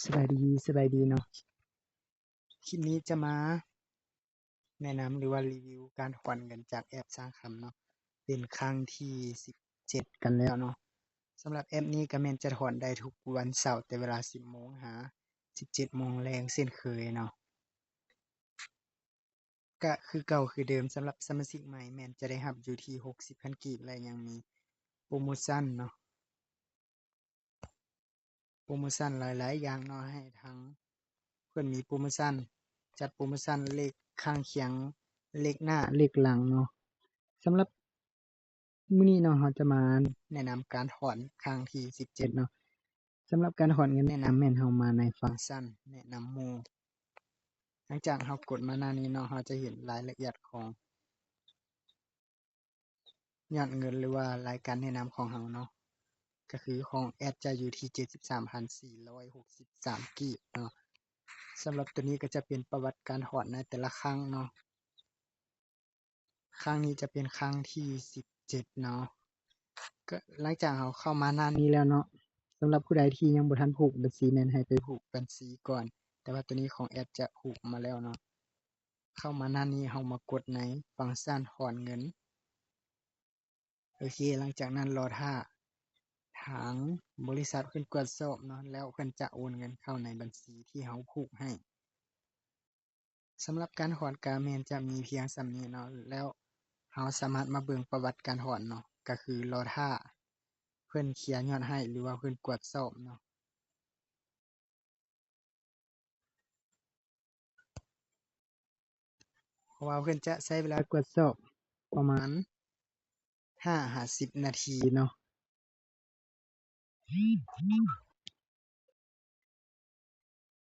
ສະບາຍດີ ສະບາຍດີເນາະ. ຄລິບນີ້ຈະມາແນະນຳ ຫຼືວ່າຣີວິວການຖອນເງິນຈາກແອັບສ້າງຄຳເນາະ ເປັນຄັ້ງທີສິບເຈັດກັນແລ້ວເນາະ. ສຳລັບແອັບນີ້ກໍແມ່ນຈະຖອນໄດ້ທຸກວັນເສົາ ແຕ່ເວລາສິບໂມງຫາສິບເຈັດໂມງແລງເຊັ່ນເຄີຍເນາະ. ກະຄືເກົ່າຄືເດີມ ສຳລັບສະມາຊິກໃໝ່ແມ່ນຈະໄດ້ຮັບຢູ່ທີ່ຫົກສິບພັນກີບ ແລະ ຍັງມີໂປຣໂມຊັນເນາະ ໂປຣໂມຊັນຫຼາຍໆຢ່າງເນາະ ໃຫ້ທາງເພິ່ນມີໂປຣໂມຊັນ ຈັດໂປຣໂມຊັນເລກຂ້າງຄຽງ ເລກໜ້າ ເລກຫຼັງເນາະ. ສຳລັບ ມື້ນີ້ເນາະ ເຮົາຈະມາແນະນຳການຖອນຄັ້ງທີສິບເຈັດເນາະ. ສຳລັບການຖອນເງິນແນະນຳແມ່ນເຮົາມາໃນຟັງຊັນແນະນຳໝູ່. ຫຼັງຈາກເຮົາກົດມາໜ້ານີ້ເນາະ ເຮົາຈະເຫັນລາຍລະອຽດຂອງຍອດເງິນ ຫຼືວ່າລາຍການແນະນຳຂອງເຮົາເນາະ ກໍຄືຂອງແອັດຈະຢູ່ທີ່ເຈັດສິບສາມພັນສີ່ຮ້ອຍຫົກສິບສາມກີບເນາະ. ສຳລັບໂຕນີ້ກໍຈະເປັນປະຫວັດການຖອນໃນແຕ່ລະຄັ້ງເນາະ. ຄັ້ງນີ້ຈະເປັນຄັ້ງທີສິບເຈັດເນາະ. ກໍຫຼັງຈາກເຮົາເຂົ້າມາໜ້ານີ້ແລ້ວເນາະ, ສຳລັບຜູ້ໃດທີ່ຍັງບໍ່ທັນຜູກບັນຊີ ແມ່ນໃຫ້ໄປຜູກບັນຊີກ່ອນ, ແຕ່ວ່າໂຕນີ້ຂອງແອັດຈະຜູກມາແລ້ວເນາະ. ເຂົ້າມາໜ້ານີ້ ເຮົາມາກົດໃນຟັງຊັນຖອນເງິນ. ໂອເຄ, ຫຼັງຈາກນັ້ນລໍຖ້າທາງບໍລິສັດເພິ່ນກວດສອບເນາະ, ແລ້ວເພິ່ນຈະໂອນເງິນເຂົ້າໃນບັນຊີທີ່ເຮົາຜູກໃຫ້. ສຳລັບການຖອນກະແມ່ນຈະມີພຽງສ່ຳນີ້ເນາະ, ແລ້ວເຮົາສາມາດມາເບິ່ງປະຫວັດການຖອນເນາະ, ກະຄືລໍຖ້າເພິ່ນເຄຍຍອດໃຫ້ ຫຼືວ່າເພິ່ນກວດສອບເນາະ. ເພາະວ່າເພິ່ນຈະໃຊ້ເວລາກວດສອບປະມານຫ້າຫາສິບນາທີເນາະ.